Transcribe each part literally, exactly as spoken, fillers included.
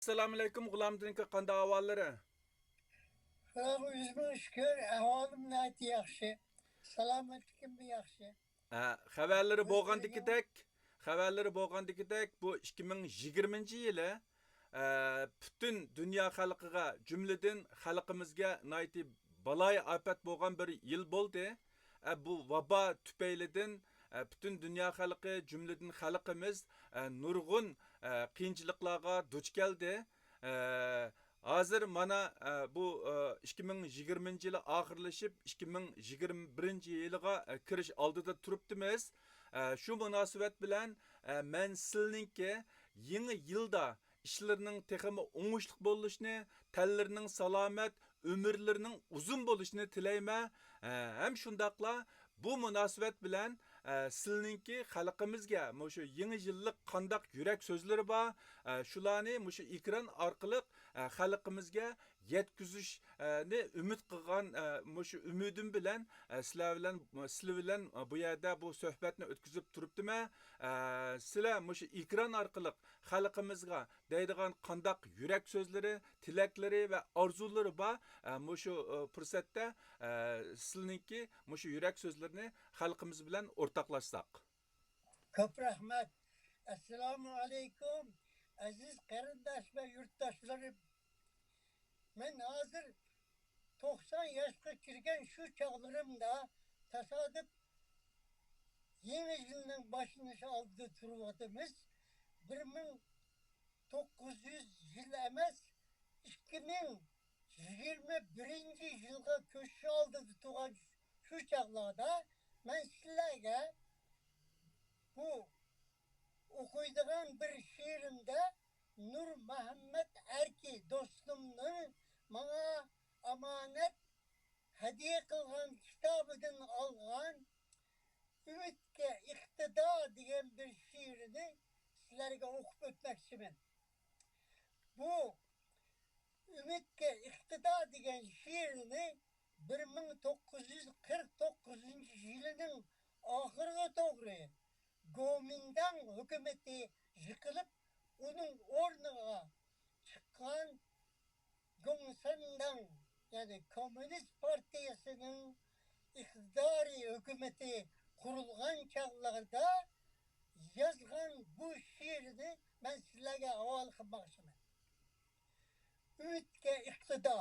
ئەسسالامۇئەلەيكۇم، غۇلامدىن ئاكا، قانداق ئەھۋاللىرى؟ ساغ، ئۆزۈمگە شۈكۈر، ئەھۋالىم ناھايىتى ياخشى. سالامەتلىكىم ياخشى. ھە، خەۋەرلىرى بولغاندىكىدەك، خەۋەرلىرى بولغاندىكىدەك، بۇ ئىككى مىڭ يىگىرمىنچى يىلى، ئە، پۈتۈن دۇنيا خەلقىگە، جۈملىدىن خەلقىمىزگە ناھايىتى بالايىئاپەت بولغان بىر يىل بولدى. ئە، بۇ ۋابا تۈپەيلىدىن، ئە، پۈتۈن دۇنيا خەلقى، جۈملىدىن خەلقىمىز، ئە، نۇرغۇن، ئە، قىيىنچىلىقلارغا دۇچ كەلدى. ئە، ھازىر مانا، ئە، بۇ، ئە، ئىككى مىڭ يىگىرمىنچى يىلى ئاخىرلىشىپ، ئىككى مىڭ يىگىرمە بىرىنچى يىلىغا، ئە، كىرىش ئالدىدا تۇرۇپتىمىز. ئە، شۇ مۇناسىۋەت بىلەن، ئە، مەن سىلىنىڭكى يېڭى يىلدا ئىشلىرىنىڭ تېخىمۇ ئوڭۇشلۇق بولۇشىنى، تەنلىرىنىڭ سالامەت، ئۆمۈرلىرىنىڭ ئۇزۇن بولۇشىنى تىلەيمەن. ئە، ھەم شۇنداقلا بۇ مۇناسىۋەت بىلەن، ئە، سىلىنىڭكى خەلقىمىزگە مۇشۇ يېڭى يىللىق قانداق يۈرەك سۆزلىرى بار، ئە، شۇلارنى مۇشۇ ئېكران ئارقىلىق، ئە، خەلقىمىزگە يەتكۈزۈشنى ئۈمىد قىلغان، ئە، مۇشۇ ئۈمىدىم بىلەن، ئە، سىلەر بىلەن، سىلەر بىلەن، ئە، بۇ يەردە بۇ سۆھبەتنى ئۆتكۈزۈپ تۇرۇپتىمەن. ئە، سىلەر مۇشۇ ئېكران ئارقىلىق خەلقىمىزغا دەيدىغان قانداق يۈرەك سۆزلىرى، تىلەكلىرى ۋە ئارزۇلىرى بار، ئە، مۇشۇ، ئە، پۇرسەتتە، ئە، سىلىنىڭكى مۇشۇ يۈرەك سۆزلىرىنى خەلقىمىز بىلەن ئورتاقلاشساق. كۆپ رەھمەت. ئەسسالامۇ ئەلەيكۇم، ئەزىز قېرىنداش ۋە يۇرتداشلىرىم. مەن ھازىر توقسان ياشقا كىرگەن شۇ چاغلىرىمدا تاسادىپ يېڭى يىلنىڭ باشلىنىشى ئالدىدا تۇرۇۋاتىمىز. بىر مىڭ توققۇز يۈز يىل ئەمەس، ئىككى مىڭ يىگىرمە بىرىنچى يىلغا كۆچۈش ئالدىدا تۇرغان شۇ چاغلاردا مەن سىلەرگە بۇ ئوقۇيدىغان بىر شېئىرىمدە نۇر مۇھەممەت ئەركى دوستۇمنىڭ ماڭا ئامانەت ھەدىيە قىلغان كىتابىدىن ئالغان ئۈمىدكە ئىقتىدا دېگەن بىر شېئىرىنى سىلەرگە ئوقۇپ ئۆتمەكچىمەن. بۇ ئۈمىدكە ئىقتىدا دېگەن شېئىرىنى بىر مىڭ توققۇز يۈز قىرىق توققۇزىنچى يىلىنىڭ ئاخىرىغا توغرا گومىنداڭ ھۆكۈمىتى يىقىلىپ، ئۇنىڭ ئورنىغا چىققان گوڭسەنداڭ، يەنى كوممۇنىست پارتىيىسىنىڭ ئىقتىدارى ھۆكۈمىتى قۇرۇلغان چاغلاردا يازغان بۇ شېئىرنى مەن سىلەرگە ھاۋالە قىلماقچىمەن. ئۈمىدكە ئىقتىدا.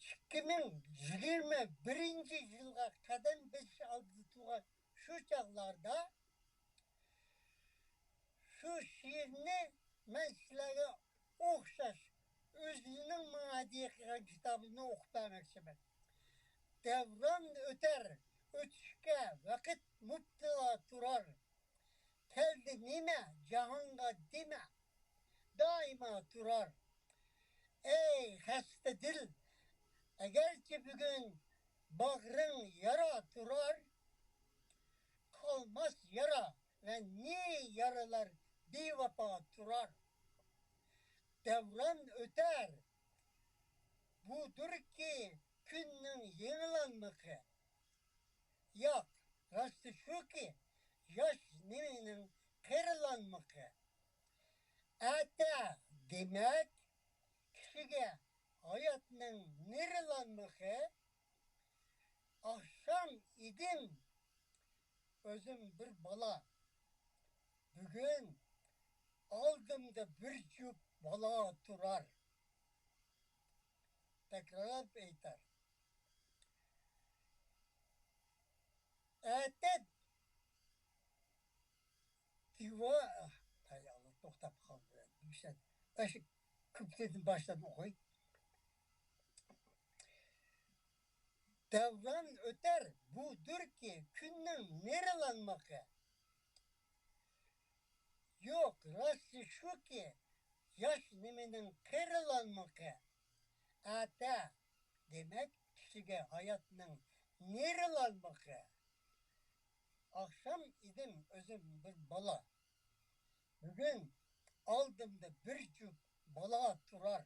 ئىككى مىڭ يىگىرمە بىرىنچى يىلغا قەدەم بېسىش ئالدىدا تۇرغان شۇ چاغلاردا شۇ شېئىرنى مەن سىلەرگە ئوخشاش ئۆزىنىڭ ماڭا ھەدىيە قىلغان كىتابىنى ئوقۇپ بەرمەكچىمەن. دەۋران ئۆتەر، ئۆتۈشكە ۋاقىت مۇپتىلا تۇرار. كەلدى نېمە جاھانغا دېمە، دائىما تۇرار. ئەي خەستە دىل، ئەگەرچە بۈگۈن باغرىڭ يارا تۇرار، قالماس يارا ۋە نى يارىلار بىۋاپا تۇرار. دەۋران ئۆتەر، بۇدۇركى كۈننىڭ يېڭىلانمىقى. ياق، راستى شۇكى، ياش نېمىنىڭ قېرىلانمىقى. ئەتە دېمەك، كىشىگە ھاياتنىڭ نېرىلانمىقى. ئاخشام ئىدىم ئۆزۈم بىر بالا. بۈگۈن ئالدىمدا بىر جۈپ بالا تۇرار. تەكرارلاپ ئېيتار. ئەتە دىۋا، ھەي ئاللا، توختاپ قالدى. ئاشۇ كۇپلېتنى باشتىن ئوقۇي. دەۋران ئۆتەر، بۇدۇركى كۈننىڭ نېرىلانمىقى. يوق، راستى شۇكى، ياش نېمىنىڭ قېرىلانمىقى. ئەتە دېمەك، كىشىگە ھاياتنىڭ نېرىلانمىقى. ئاخشام ئىدىم ئۆزۈم بىر بالا. بۈگۈن ئالدىمدا بىر جۈپ بالا تۇرار.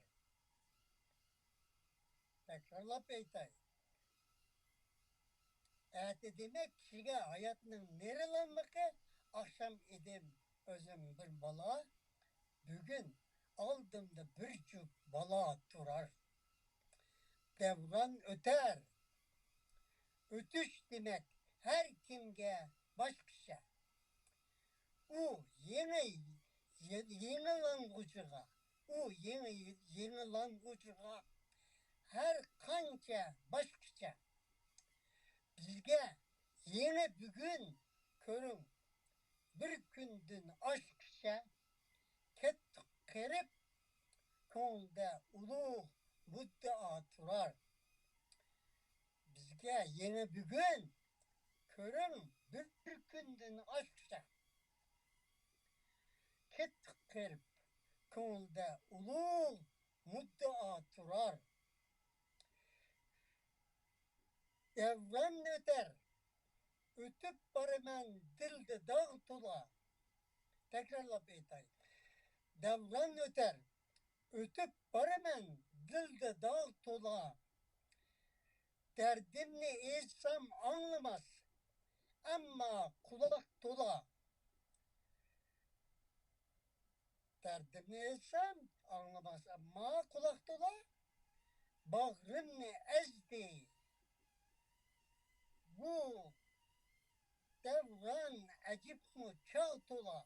تەكرارلاپ ئېيتاي. ئەتە دېمەك، كىشىگە ھاياتنىڭ نېرىلانمىقى. ئاخشام ئىدىم ئۆزۈم بىر بالا، بۈگۈن ئالدىمدا بىر جۈپ بالا تۇرار. دەۋران ئۆتەر. ئۆتۈش دېمەك ھەر كىمگە باشقىچە. ئۇ يېڭى، يېڭىلانغۇچىغا، ئۇ يېڭى، يېڭىلانغۇچىغا ھەر قانچە باشقىچە. بىزگە يېڭى بۈگۈن كۆرۈڭ، بىر كۈندىن ئاشقىچە. كەتتۇق قېرىپ، كۆڭۈلدە ئۇلۇغ مۇددىئا تۇرار. بىزگە يېڭى بۈگۈن كۆرۈڭ، بىر كۈندىن ئاشقىچە. كەتتۇق قېرىپ، كۆڭۈلدە ئۇلۇغ مۇددىئا تۇرار. دەۋران ئۆتەر، ئۆتۈپ بارىمەن دىلدا داغ تولا. تەكرارلاپ ئېيتاي. دەۋران ئۆتەر، ئۆتۈپ بارىمەن دىلدا داغ تولا. دەردىمنى ئېيتسام ئاڭلىماس، ئەمما قۇلاق تولا. دەردىمنى ئېيتسام ئاڭلىماس، ئەمما قۇلاق تولا. باغرىمنى ئەزدى بۇ دەۋران، ئەجەبمۇ چاغ تولا.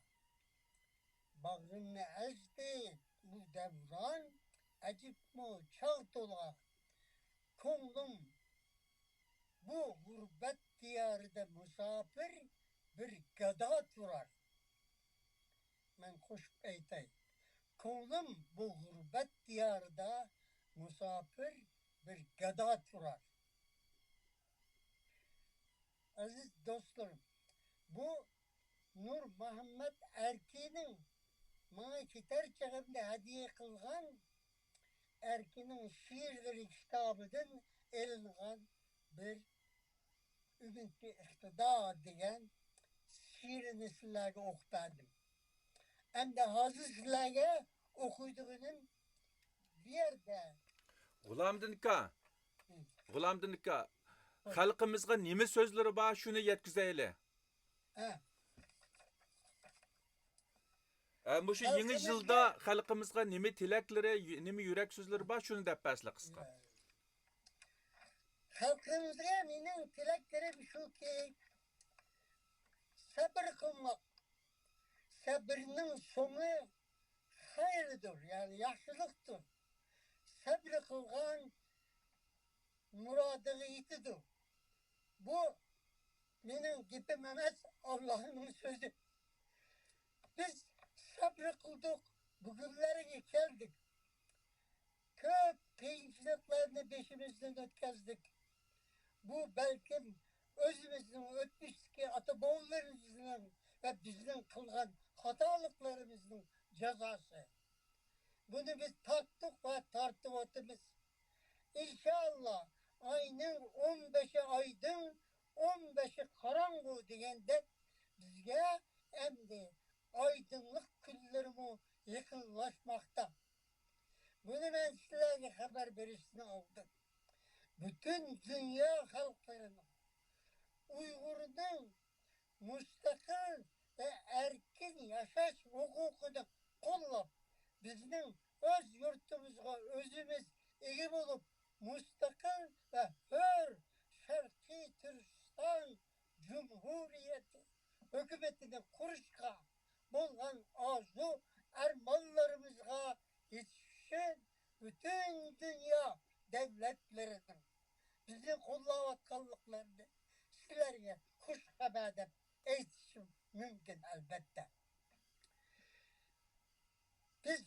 باغرىمنى ئەزدى بۇ دەۋران، ئەجەبمۇ چاغ تولا. كۆڭلۈم بۇ غۇربەت دىيارىدا مۇساپىر بىر گادا تۇرار. مەن قوشۇپ ئېيتاي. كۆڭلۈم بۇ غۇربەت دىيارىدا مۇساپىر بىر گادا تۇرار. ئەزىز دوستلىرىم، بۇ نۇرمۇھەممەت ئەركىنىڭ ماڭا كېتەر چېغىمدا ھەدىيە قىلغان ئەركىنىڭ شېئىرلىرى كىتابىدىن ئېلىنغان بىر ئۈمىدكە ئىقتىدا دېگەن شېئىرىنى سىلەرگە ئوقۇپ بەردىم. ئەمدى ھازىر سىلەرگە ئوقۇيدىغىنىم بۇ يەردە. غۇلامدىن ئاكا، ھە. غۇلامدىن ئاكا، ھە. خەلقىمىزغا نېمە سۆزلىرى بار، شۇنى يەتكۈزەيلى. ھە. ھە، مۇشۇ يېڭى خەلقىمىزگە يىلدا خەلقىمىزغا نېمە تىلەكلىرى، نېمە يۈرەك سۆزلىرى بار، شۇنى دەپ بەرسىلە قىسقا. ھە. خەلقىمىزگە مېنىڭ تىلەكلىرىم شۇكى، سەبرى قىلماق. سەبرىنىڭ سوڭى خەيردۇر، يەنى ياخشىلىقتۇر. سەبرى قىلغان مۇرادىغا يېتىدۇ. بۇ مېنىڭ گېپىم ئەمەس، ئاللانىڭ سۆزى. بىز سەبرى قىلدۇق، بۈگۈنلەرگە كەلدۇق. كۆپ قىيىنچىلىقلارنى بېشىمىزدىن ئۆتكۈزدۇق. بۇ بەلكىم ئۆزىمىزنىڭ ئۆتمۈشتىكى ئاتا-بوۋىلىرىمىزنىڭ ۋە بىزنىڭ قىلغان خاتالىقلىرىمىزنىڭ جازاسى. بۇنى بىز تارتتۇق ۋە تارتىۋاتىمىز. ئىنشائاللا، ئاينىڭ ئون بەشى ئايدىڭ، ئون بەشى قاراڭغۇ دېگەندەك، بىزگە ئەمدى ئايدىڭلىق كۈنلىرىمۇ يېقىنلاشماقتا. بۇنى مەن سىلەرگە خەۋەر بېرىشتىن ئالدىن، پۈتۈن دۇنيا خەلقلىرىنىڭ، ئۇيغۇرنىڭ مۇستەقىل ۋە ئەركىن ياشاش ھوقۇقىنى قوللاپ، بىزنىڭ ئۆز يۇرتىمىزغا ئۆزىمىز ئىگە بولۇپ، مۇستەقىل ۋە ھۆر شەرقىي تۈركىستان جۇمھۇرىيىتى ھۆكۈمىتىنى قۇرۇشقا بولغان ئارزۇ ئارمانلىرىمىزغا يېتىش ئۈچۈن پۈتۈن دۇنيا دۆلەتلىرىنىڭ بىزنى قوللاۋاتقانلىقلىرىنى سىلەرگە خۇش خەۋەر دەپ ئېيتىشىم مۇمكىن، ئەلۋەتتە. بىز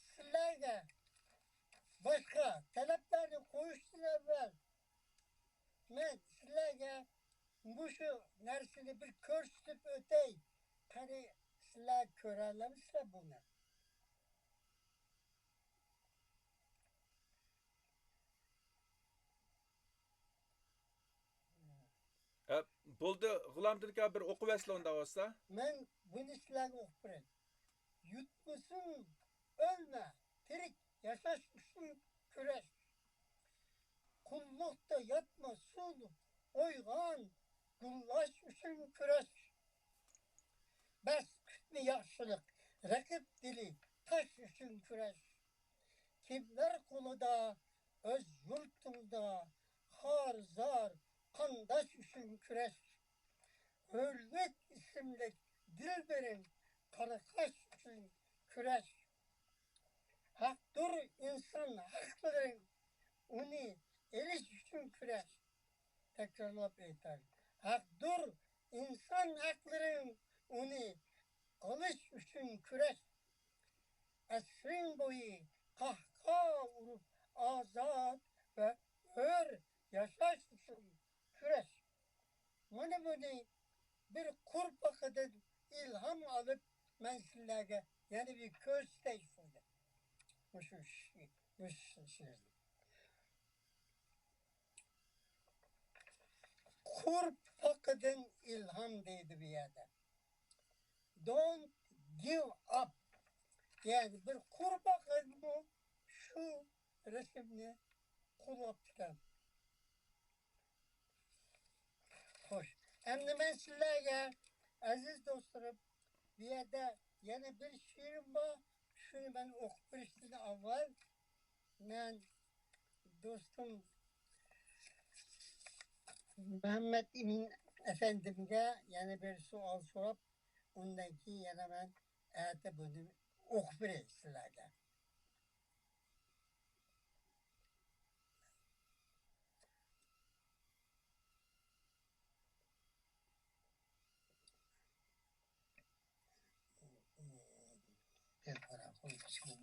سىلەرگە باشقا تەلەپلەرنى قويۇشتىن ئەۋۋەل، مەن سىلەرگە مۇشۇ نەرسىنى بىر كۆرسىتىپ ئۆتەي. قېنى، سىلەر كۆرەلەمسىلەر بۇنى؟ ئە، بولدى، غۇلامدىن ئاكا، بىر ئوقۇۋەرسىلە ئۇنداق بولسا. مەن بۇنى سىلەرگە ئوقۇپ بېرەي. يۇتمىسۇن، ئۆلمە، تىرىك ياشاش ئۈچۈن كۈرەش. قۇللۇقتا ياتمىسۇن، ئويغان، گۈللەش ئۈچۈن كۈرەش. بەس، ياخشىلىق، رەقىب دىلى تاش ئۈچۈن كۈرەش. كىملەر قولىدا ئۆز يۇرتۇڭدا خار-زار، قانداش ئۈچۈن كۈرەش. ھۆرلۈك ئىسىملىك دىلبىرىڭ، قارا قاش ئۈچۈن كۈرەش. ھەقتۇر ئىنسان ھەقلىرىڭ، ئۇنى ئېلىش ئۈچۈن كۈرەش. تەكرارلاپ ئېيتاي. ھەقتۇر ئىنسان ھەقلىرىڭ، ئۇنى ئېلىش ئۈچۈن كۈرەش. ئەسىرىڭ بويى قاھقاھا ئۇرۇپ، ئازاد ۋە ھۆر ياشاش ئۈچۈن كۈرەش. مانا بۇنى بىر قۇرپىقىدىن ئىلھام ئېلىپ، مەن سىلەرگە يەنە بىر كۆرسىتەي شۇنى. مۇشۇ شېئىرنى. قۇرپىقىدىن ئىلھام دەيدۇ بۇ يەردە. Don't give up. يەنى بىر قۇرپىقىدىنمۇ شۇ رەسىمنى قوللاپتىكەن. خوش. ئەمدى مەن سىلەرگە، ئەزىز دوستلىرىم، بۇ يەردە يەنە بىر شېئىرىم بار. شۇنى مەن ئوقۇپ بېرىشتىن ئاۋۋال مەن دوستۇم مۇھەممەد ئىمىن ئەپەندىمگە يەنە بىر سوئال سوراپ، ئۇندىن كېيىن يەنە مەن ئەتە بۇنى ئوقۇپ بېرەي سىلەرگە.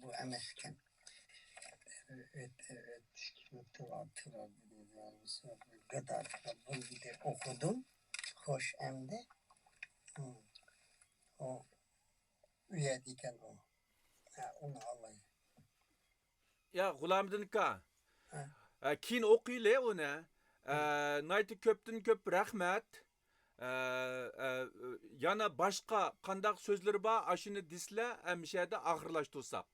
بۇ ئەمەسكەن. ئۆت، ئۆت، ئۆت، ئۆت، ئۆت، ئۆت، ئۆت، ئۆت، ئوقۇدۇم. خوش، ئەمدى. ئۇ ئۇ يەردىكەن ئۇ. ھە، ئۇنى ئالاي. يا، غۇلامىدىن ئاكا. ھە. ئە، كېيىن ئوقۇيلى ئۇنى. ئە، ناھايىتى كۆپتىن كۆپ رەھمەت. ئە، ئە، يەنە باشقا قانداق سۆزلىرى بار، ئاشۇنى دېسىلە، ئە، مۇشۇ يەردە ئاخىرلاشتۇرساق.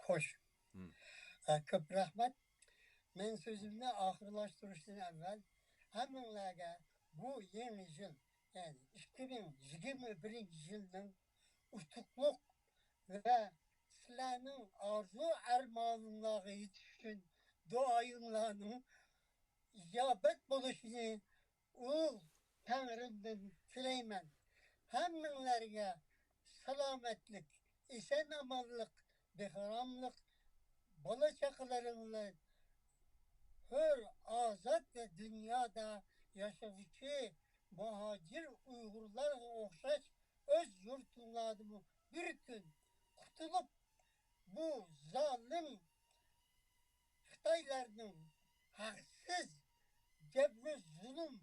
خوش. ھىم. ئە، كۆپ رەھمەت. مەن سۆزۈمنى ئاخىرلاشتۇرۇشتىن ئەۋۋەل ھەممىڭلارگە بۇ يېڭى يىل، يەنى ئىككى مىڭ يىگىرمە بىرىنچى يىلنىڭ ئۇتۇقلۇق ۋە سىلەرنىڭ ئارزۇ ئارمانىڭلارغا يېتىش ئۈچۈن دۇئايىڭلارنىڭ ئىجابەت بولۇشىنى ئۇلۇغ تەڭرىمدىن تىلەيمەن. ھەممىڭلارگە سالامەتلىك، ئېسەن-ئامانلىق، بىخاراملىق، بالا-چاقىلىرىڭلار ھۆر، ئازاد ۋە دۇنيادا ياشىغۇچى مۇھاجىر ئۇيغۇرلارغا ئوخشاش ئۆز يۇرتۇڭلاردىمۇ بىر كۈن قۇتۇلۇپ، بۇ زالىم خىتايلارنىڭ ھەقسىز جەبرۇ-زۇلۇم،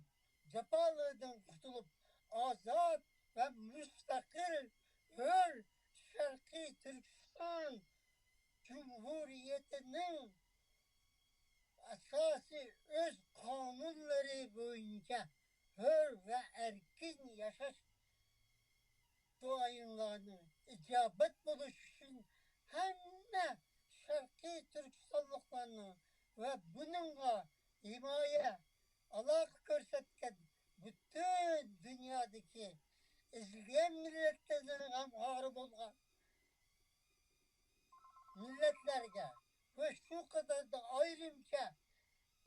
جاپالىرىدىن قۇتۇلۇپ، ئازاد ۋە مۇستەقىل ھۆر شەرقىي تۈركىستان جۇمھۇرىيىتىنىڭ ئاساسىي ئۆز قانۇنلىرى بويىچە ھۆر ۋە ئەركىن ياشاش دۇئايىڭلارنىڭ ئىجابەت بولۇشى ئۈچۈن ھەممە شەرقىي تۈركىستانلىقلارنىڭ ۋە بۇنىڭغا ھىمايە، ئالاقە كۆرسەتكەن پۈتۈن دۇنيادىكى ئېزىلگەن مىللەتلەرنىڭ غەمخورى بولغان مىللەتلەرگە ۋە شۇ قەدەردە ئايرىمچە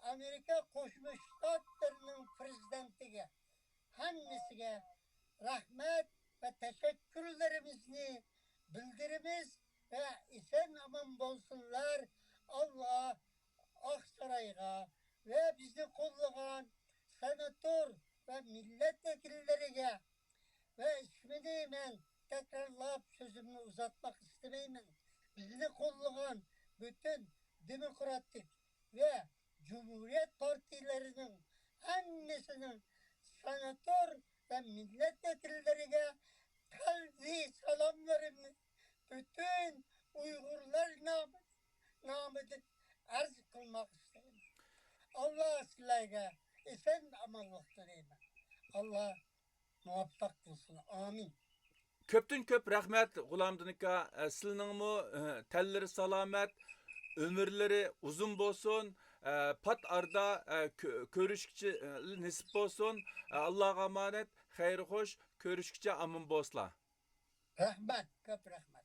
ئامېرىكا قوشما شتاتلىرىنىڭ پىرېزىدېنتىگە، ھەممىسىگە رەھمەت ۋە تەشەككۈرلىرىمىزنى بىلدۈرىمىز ۋە ئېسەن-ئامان بولسۇنلار. ئاللا ئاقسارايغا ۋە بىزنى قوللىغان سېناتور ۋە مىللەت ۋەكىللىرىگە ۋە ئىسمىنى مەن تەكرارلاپ سۆزۈمنى ئۇزارتماق ئىستىمەيمەن. بىزنى قوللىغان پۈتۈن دېموكراتىك ۋە جۇمھۇرىيەت پارتىيىلىرىنىڭ ھەممىسىنىڭ سېناتور ۋە مىللەت ۋەكىللىرىگە قەلبىي سالاملىرىمنى پۈتۈن ئۇيغۇرلار نامى-، نامىدىن ئەرز قىلماق ئىستەيمەن. ئاللا سىلەرگە ئېسەن-ئامانلىق تىلەيمەن. ئاللا مۇۋەپپەق قىلسۇن. ئامىن. كۆپتىن كۆپ رەھمەت، غۇلامدىن ئاكا. ئە، سىلىنىڭمۇ، ئە، تەنلىرى سالامەت، ئۆمۈرلىرى ئۇزۇن بولسۇن. ئە، پات ئارىدا، ئە، كۆ-، كۆرۈشكىچە، ئە، نېسىپ بولسۇن. ئە، ئاللاغا ئامانەت، خەير خوش، كۆرۈشكىچە ئامان بولسىلا. رەھمەت، كۆپ رەھمەت.